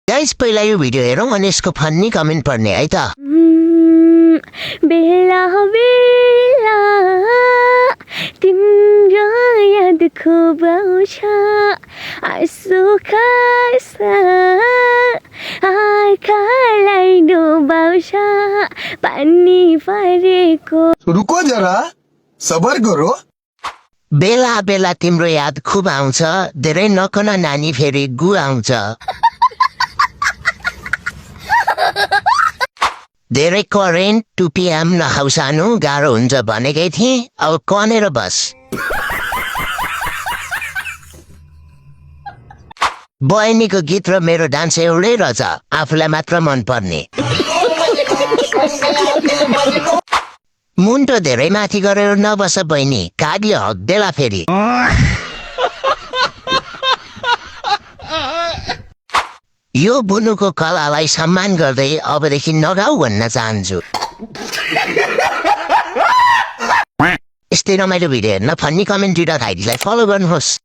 Guys पहिला यो video हेरौँ अनि यसको फन्नी कमेन्ट पढ्ने है त। बेला बेला तिम्रो याद खुब आउँछ आँसु खासा आँखालाई डुबाउँछ पानी परेको। रुको जरा सबर करो। बेला बेला तिम्रो याद खुब आउँछ धेरै नकन नानी फेरि गु आउँछ। धेरै करेन्ट 2 PM नखाउ सानो गाह्रो हुन्छ भनेकै थिएँ अब कनेर बस। बहिनीको गीत र मेरो डान्स एउटै रहेछ आफूलाई मात्र मनपर्ने। मुन्टो धेरै माथि गरेर नबस बहिनी काग्यो हग्देला फेरि। यो बुनुको कलालाई सम्मान गर्दै अबदेखि नगाऊ भन्न चाहन्छु। यस्तै रमाइलो भिडियो हेर्न फन्नी कमेन्ट दिँदा खाइदीलाई फलो गर्नुहोस्।